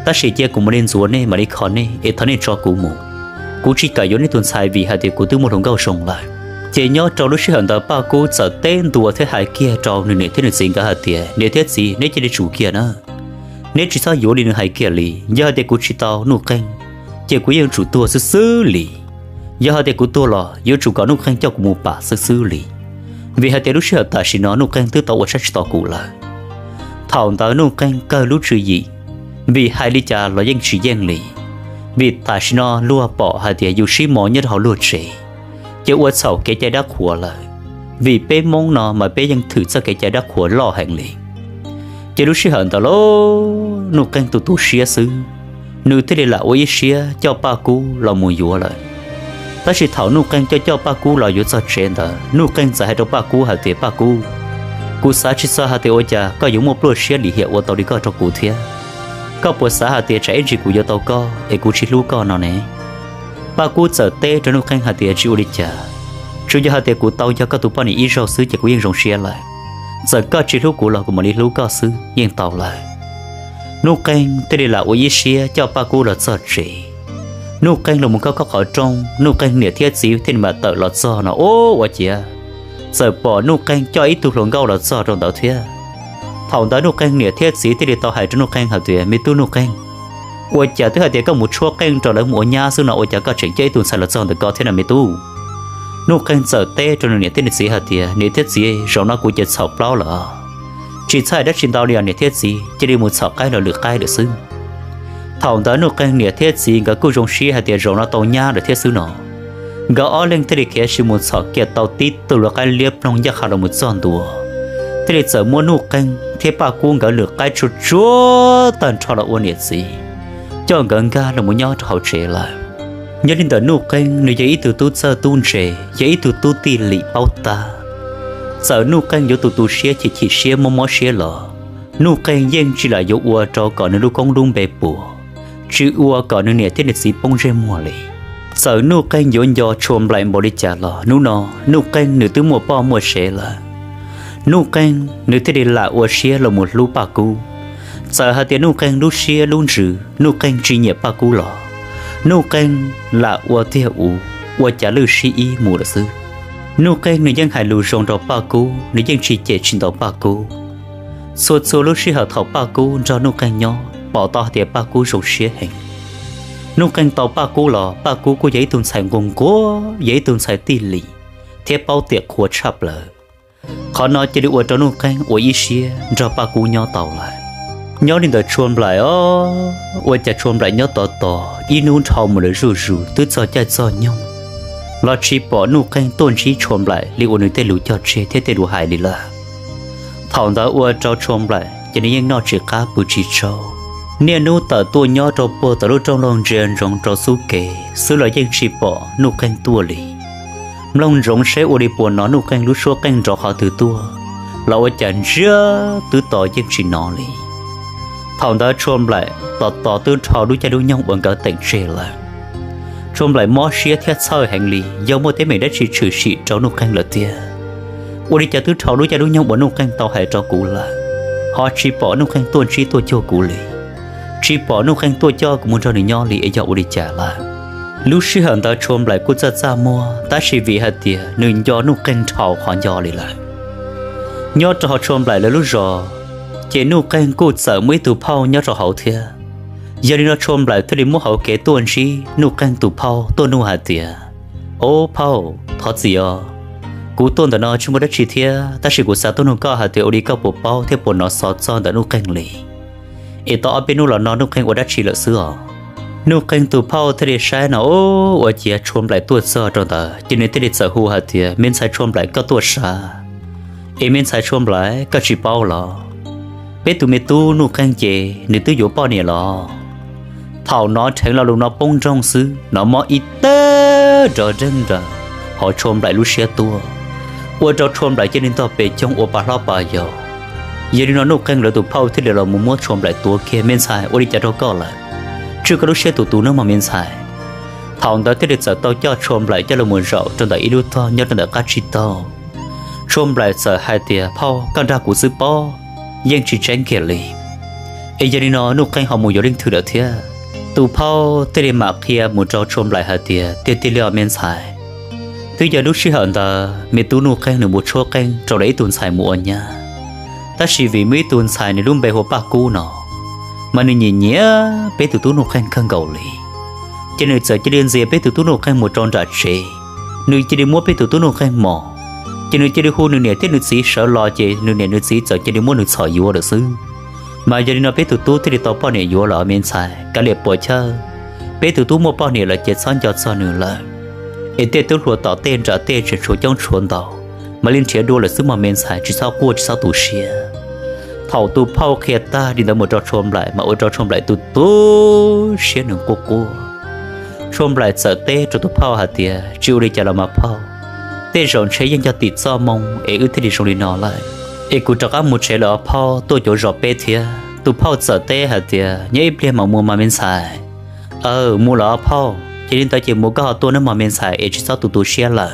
tab sis cia kuv mam li ntxuav nej mam li kho nej es thov nej tso kuv mus. Kuv tsis kam yuav nej tus ntxhais vim hais tias kuv twb muaj hluas nkauj zoo lawm. Ces nyob rau lub sij hawm ntawd Paj Kub txawm teb ntua thiab hais kiag rau nws niam thiab nws txiv nkawd hais tias, Niam thiab txiv, neb cia li tsum kiag na. Neb tsis txhob yuav li nws hais kiag li. Yog hais tias kuv tsis tau Nuj Qeej, ces kuv yeej yuav tsum tuag xwb xwb li. Yog hais tias kuv tuag los yuav tsum kom Nuj Qeej coj kuv mus pam xwb xwb li, vim hais tias lub sij hawm tam sim no Nuj Qeej twb tau ua saib tsis taus kuv lawm. Thaum ntawd Nuj Qeej kawg lub tswv yim, vim hais li cas los yeej tsis yeej li, vim tam sim no luag pom hais tias yus sib mos nyob rau hauv luag tsev. ces ua txhaum kev cai dab qhuas lawm. Vim peb Hmoob no mas peb yeej thwm txoj kev cai dab qhuas loj heev li. Ces lub sij hawm ntawd lauj, Nuj Qeej tu tu siab xwb, nws thiaj li lam ua ib siab coj Paj Kub los mus yuav lawm. Tab sis thaum Nuj Qeej coj coj Paj Kub los yuav txog tsev ntawd, Nuj Qeej txawm hais rau Paj Kub hais tias, Paj Kub, kuv xav tsis txog hais tias ua cas koj yuav muaj pluaj siab lim hiam ua tau li koj rau kuv thiab. Koj puas xav hais tias tsam ib ntsis kuv yuav tau koj es kuv tsis hlub koj no ne? Paj Kub txawm teb rau Nuj Qeej hais tias, tsis ua li cas, tsuas yog hais tias kuv tau yog koj tus poj niam ib zaug xwb ces kuv yeej zoo siab lawm. Txawm koj tsis hlub kuv los kuv mam li hlub koj xwb yeej tau lawm. Nuj Qeej thiaj li lam ua ib siab coj Paj Kub los txog tsev. Nuj Qeej los mus khob khob qhov rooj, Nuj Qeej niam thiab txiv thiaj li mam tawm los txog no, ua ciav txawm pom Nuj Qeej coj ib tug hluas nkauj los txog rau ntawd thiab. Thaum ntawd Nuj Qeej niam thiab txiv thiaj li tau hais rau Nuj Qeej hais tias, me tub Nuj Qeej, ua cas twb hais tias koj mus tshuab qeej rau lawv mus ua nyab xwb no ua cas koj tseem coj ib tug ntxhais los txog ntawm koj thiab na me tub? Nuj Qeej txawm teb rau nws niam thiab nws txiv hais tias, niam thiab txiv, zaum no kuv ces txhaum plaub lawm, tsis txhawj dab tsi ntau li os niam thiab txiv, cia li mus txhom qaib los lwm qaib lawm xwb. Thaum ntawd Nuj Qeej niam thiab txiv nkawd kuj zoo siab hais tias zaum no tau nyab lawm thiab xwb no. Nkawd ob leeg thiaj li khiav sim mus txhom kiag tau tib tug lub qaib liab ploog ncaj qha los mus txog ntua, thiaj li txawm muab Nuj Qeej thiab Paj Kub nkawd lwm qaib tsuag tsuag tag nrho los ua niam txiv, coj nkawd nkag los mus nyob rau hauv tsev lawm. Nyob li ntawm Nuj Qeej, nws yog ib tug tub txawj tub ntse, yog ib tug tub tij lim paub tab. Txawm Nuj Qeej yuav tu tu siab chim chim siab mob mob siab los, Nuj Qeej yeej tsis lam yuav ua rau kom nws lub koob lub npe puas, tsis ua kom nws niam thiab nws txiv poob ntsej muag li. Txawm Nuj Qeej yuav nco Tshua Nplaim npaum li cas los hnub no Nuj Qeej nws twb muaj poj muaj sev lawm. Nuj Qeej nws thiaj li lam ua siab los mus hlub Paj Kub. Txawm hais tias Nuj Qeej lub siab lub ntsws Nuj Qeej tsis nyiam Paj Kub los, Nuj Qeej lam ua tiag uv, ua cav lwj sib ib mus lawm xwb. Nuj Qeej nws yeej hais lus zoo rau Paj Kub, nws yeej tsis cem tsis ntaus Paj Kub. Txhua txhua lub sij hawm thaum Paj Kub nrog Nuj Qeej nyob pom tau hais tias Paj Kub zoo siab heev. Nuj Qeej tau Paj Kub los Paj Kub kuj yog ib tug ntxhais nquag nquag, yog ib tug ntxhais tij lim thiab paub tiam qhua tshaj plaws. Qhov no cia li ua rau Nuj Qeej ua ib siab nrog Paj Kub nyob tau lawm. Nyob li ntawm Tshua Nplaim os, ua cas Tshua Nplaim nyob tod tos ib hnub dhau mus lawm zuj zus twb txog caij txog nyoog los tsis pom Nuj Qeej tuaj ntsib Tshua Nplaim li uas nws tej lus cog tseg thiab tej lus hais li lawm. Thaum ntawd ua rau Tshua Nplaim ces nws yeej noj tsis qab pw tsis tsaug. Niaj hnub tawm tuaj nyob rau puag tom lub rooj laug ntsia ntsoov rau xub kev xwb los yeej tsis pom Nuj Qeej tuaj li. Mloog ntsoov seb ua li puas hnov Nuj Qeej lub suab qeej nrov qhov twg tuaj los ua cas ntsiag twb to yeej tsis hnov li. Thaum ntawd Tshua Nplaim tos tos twb dhau lub caij lub nyoog uas nkawd teem tseg lawm. Tshua Nplaim mob siab thiab txhawj heev li, yog muaj teeb meem dab tsi tshwm sim rau Nuj Qeej lawm tiag. Ua li cas twb dhau lub caij lub nyoog uas Nuj Qeej tau hais rau kuv lawm, ho tsis pom Nuj Qeej tuaj ntsib tuaj cuag kuv li, tsis pom Nuj Qeej tuaj coj kuv mus nrog nws nyob li es yog ua li cas lawm? Lub sij hawm ntawd Tshua Nplaim kuj txaj txaj muag tab sis vim hais tias nws nco Nuj Qeej dhau qhov nco li lawm. Nyob rau hauv Tshua Nplaim lawv lub zos ces Nuj Qeej kuj txawm muaj ib tug phauj nyob rau hauv thiab. Yog li no Tshua Nplaim thiaj li muab hauv kev tuaj ntsib Nuj Qeej tus phauj tuaj nug hais tias, Ob phauj, thov txim os, kuv tuaj ntawm no tsis muaj dab tsi thiab tab sis kuv xav tuaj nug koj hais tias ua li koj puas paub thiab puas hnov xov txog ntawm Nuj Qeej li, es tau ob peb hnub los no Nuj Qeej ua dab tsi lawm xwb os? Nuj Qeej tus phauj thiaj li saib no, ua ciav Tshua Nplaim tuaj txog rau ntawd ces nws thiaj li txawm hu hais tias, Me ntxhais Tshua Nplaim, koj tuaj sav? Es me ntxhais Tshua Nplaim, koj tsis paub los peb tus me tub Nuj Qeej ces nws twb yuav poj niam los? Thaum hnov dheev lo lus no poob nroog xwb hnov mob ib teg nrov nreeg nraws hauv Tshua Nplaim lub siab tuaj, ua rau Tshua Nplaim cia li ntog pes coog ua pa hlob pa yau. Yog li no Nuj Qeej lawv tus phauj thiaj li los mus muab Tshua Nplaim tuav kiag, Me ntxhais, ua li cas rau koj lawm? Tswj koj lub siab tus tus nawb mog me ntxhais. Thaum ntawd thiaj li txawm tau coj Tshua Nplaim coj los mus zaum rau ntawm ib lub tog nyob rau ntawm qab tsib taug. Tshua Nplaim txawm hais tias, Phauj, koj nrog kuv xwb pob, yeej tsis tseeb kiag li. Es yog li no Nuj Qeej ho mus yuav leej twg lawm thiab? Tus phauj thiaj li mam qhia mus rau Tshua Nplaim hais tias, Tiag tiag li os me ntxhais, twb yog lub sij hawm ntawd me tub Nuj Qeej nws mus tshuab qeej rau lawv ib tug ntxhais mus ua nyab, tab sis vim muaj ib tug ntxhais nws lub npe hu ua Paj Kub no, mas nws nyiam nyiam peb tus tub Nuj Qeej kawg nkaus li. Ces nws txawm cia li ntxias peb tus tub Nuj Qeej mus rau nram tsev, nws cia li muab peb tus tub Nuj Qeej mos, ces nws cia li hu nws niam thiab nws txiv sawv los ces nws niam nws txiv txawm cia li muab nws txhom yuav lawm xwb. Mas yog li no peb tus tub thiaj li tau poj niam yuav lawm me ntxhais, kav liam puas chawj, peb tus tub muaj poj niam lawm ces txhob nco txog nws lawm. es tej tub hluas tom tej nram tej tseem tshuav coob tshuav ntau, mam li nrhiav dua lawm xwb mog me ntxhais, tsis txhob quaj tsis txhob tu siab. Thaum tus phauj qhia tag li ntawd mus rau Tshuav Nplaim mas ua rau Tshuav Nplaim tu tu siab nws quaj quaj. Tshuav Nplaim txawm teb rau tus phauj hais tias, tsis ua li cas los mas phauj, tej zaum ntshe yeej yog tim txoj moo es wb thiaj li zoo li no lawm, es kuv rov qab mus tsev lawm os phauj, tuaj cuav zos peb thiab. Tus phauj txawm teb hais tias, nyob ib pliag mam mus mas me ntxhais. Aw, mus lawm os phauj, ces li ntawd ces mus koj ho tuaj nawb mog me ntxhais, es tsis txhob tu tu siab lawm.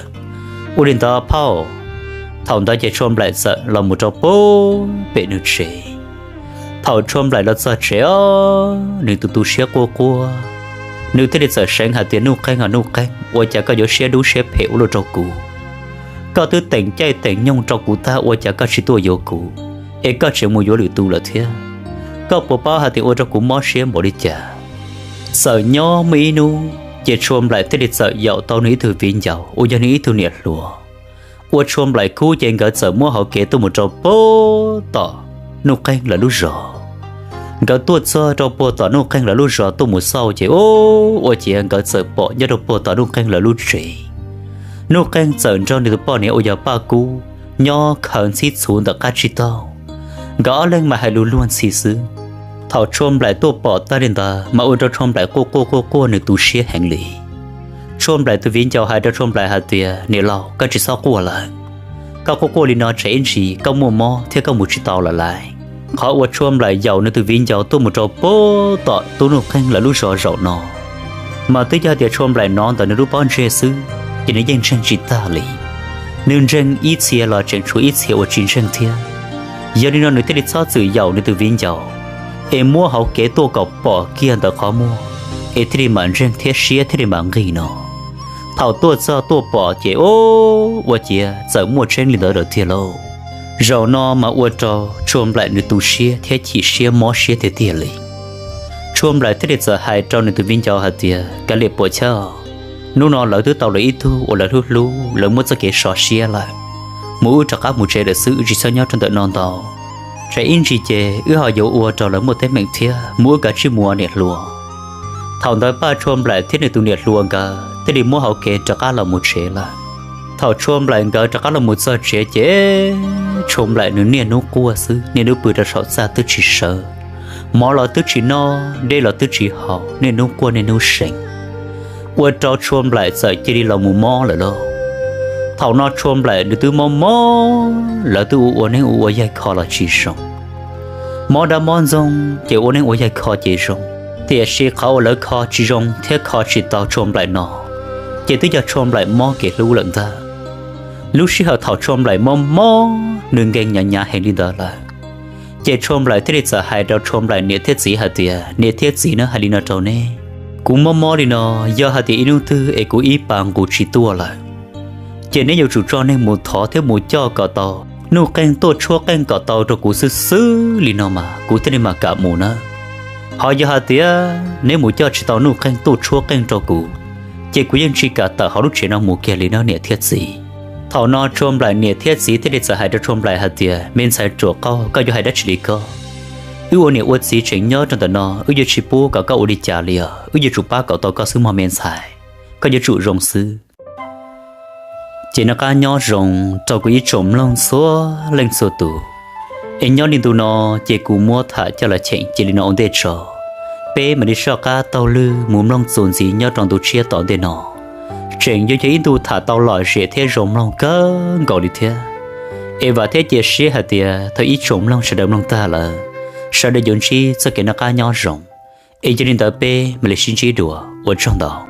Ua li ntawd phauj. Thaum ntawd ces Tshuav Nplaim txawm los mus rau pem nws tsev. Thaum Tshuav Nplaim los txog tsev os, nws tu tu siab quaj quaj, nws thiaj li txawm seev hais tias, Nuj Qeeg os Nuj Qeeg, ua cas koj yuav siab dub siab phem ua luaj rau kuv? Koj twb teem caij teem nyoog rau kuv tag ua cas koj tsis tuaj yuav kuv, es koj tseem mus yuav lwm tus lawm thiab? Koj puas paub hais tias ua rau kuv mob siab npaum li cas? Txawm nyob muaj ib hnub ces Tshuav Nplaim thiaj li txawm yaum tau nws ib tug viv ncaus uas yog nws ib tug niam hluas. Ua Tshuav Nplaim kub ces nkawd txawm muab hauv kev tuaj mus rau puag tom Nuj Qeeg lawv lub zos. Nkawd tuaj txog rau puag tom Nuj Qeeg lawv lub zos tuaj mus xauj ces ua ciav nkawd txawm pom nyob rau puag tom Nuj Qeeg lawv lub tsev, Nuj Qeeg txawm nrog nws tus poj niam uas yog Paj Kub nyob khaws ntxhib txhuv ntawm qab tsib taug. Nkawd ob leeg mas hais lus luag ntxhi xwb. Thaum Tshuav Nplaim tuaj pom tag li ntawd mas ua rau Tshuav Nplaim quaj quaj quaj quaj nws tu siab heev li. Tshuav Nplaim tus viv ncaus hais rau Tshuav Nplaim hais tias, niam laus, koj tsis txhob quaj lawm. Koj quaj quaj li no tsam ib ntsis koj muaj mob thiab koj mus tsis tau lawm lauj. Qhov uas Tshuav Nplaim yaum nws tus viv ncaus tuaj mus rau puag tom tub Nuj Qeeg lawv lub zos zaum no, mas twb yog tias Tshuav Nplaim hnov ntawm nws lub pob ntseg xwb, ces nws yeej ntseeg tsis tag li. Nws ntseeg ib txhia los tseem tshuav ib txhia uas tsis ntseeg thiab. Yog li no nws thiaj li txhob txwm yaum nws tus viv ncaus, es muab hauv kev tuaj kom pom kiag ntawm qhov muag, es thiaj li mam ntseeg thiab siab thiaj li mam nqig no. Thaum tuaj txog tuaj pom ces ua ciav txawm muaj tseeb li ntawd lawm tiag lauj. Zaum no mas ua rau Tshuav Nplaim nws tu siab thiab chim siab mob siab tiag tiag li. Tshuav Nplaim thiaj li txawm hais rau nws tus viv ncaus hais tias, kav liam puam chawb, hnub no lawv twb tau lawv ib tug uas lawv hlub hlub, lawv muab txoj kev so siab lawm. Mus wb rov qab mus tsev lawm xwb, wb tsis txhob nyob rau ntawm no ntau. Tsam ib ntsis ces wb ho yuav ua rau lawv muaj teeb meem thiab, mus wb kav tsij mus niam hluas. Thaum ntawd Paj Tshuav Nplaim thiab nws tus niam hluas nkawd thiaj li muab hauv kev rov qab los mus tsev lawm. Thaum Tshuav Nplaim nkawd rov qab los mus txog tsev ces Tshuav Nplaim nws niaj hnub quaj xwb, niaj hnub pw rau saum txaj twb tsis sawv, mov los twb tsis noj, dej los twb tsis haus, niaj hnub quaj niaj hnub seev, ua rau Tshuav Nplaim txawm cia li los mus mob lawm lauj. Thaum no Tshuav Nplaim nws twb mob mob, lawv twb ua ua neeb ua ua yaig kho los tsis zoo. Mob dab mob ntxoog ces ua neeb ua yaig kho ces zoo, tiam sis qhov uas lawv kho tsis zoo thiab kho tsis tau Tshuav Nplaim no, ces twb yog Tshuav Nplaim mob kev hlub lawm ntag. Lub sij hawm thaum Tshuav Nplaim mob mob nws nkees hnyav hnyav heev li ntawd lawm, ces Tshuav Nplaim thiaj li txawm hais rau Tshuav Nplaim niam thiab txiv hais tias, niam thiab txiv, nawb, hais li no rau neb, kuv mob mob li no, yog hais tias ib hnub twg es kuv ib pas nqus tsis tuaj lawm, ces neb yuav tsum tso neeg mus thov thiab mus coj kom tau Nuj Qeeg tuaj tshuab qeej kom tau rau kuv xwb xwb li no mas kuv thiaj li mam kam mus nawb. Ho yog hais tias neb mus coj tsis tau Nuj Qeeg tuaj tshuab qeej rau kuv, ces kuv yeej tsis kam tawm hauv lub tsev no mus kiag li nawb niam thiab txiv. Thaum no Tshuav Nplaim niam thiab txiv thiaj li txawm hais rau Tshuav Nplaim hais tias, me ntxhais ruam qauj, koj yuav hais dab tsi li koj? Wb ua niam ua txiv tseem nyob rau ntawm no, wb yuav tsis pub kom koj ua li cas li os, wb yuav tsum pab kom tau koj xwb mog me ntxhais, koj yuav tsum zoo xwb. Ces noj qab nyob zoo rau kuv ib tsoom mloog txhua leej txhua tus, es nyob li ntu no ces kuv muab tham coj los cheem cia li no ua ntej tso. Peb mam li soj qab taug lw mus mloog txuas ntxiv nyob rau ntu tshiab tom ntej no, tseem yuav yog ib ntu tham tau lom zem thiab zoo mloog kawg nkaus li thiab. Es vam thiab cia siab hais tias thaum ib tsoom mloog sawv daws mloog tag lawm, sawv daws yuav ntsib txoj kev noj qab nyob zoo, es yog li ntawd peb mam li sib ntsib dua, ua tsaug ntau.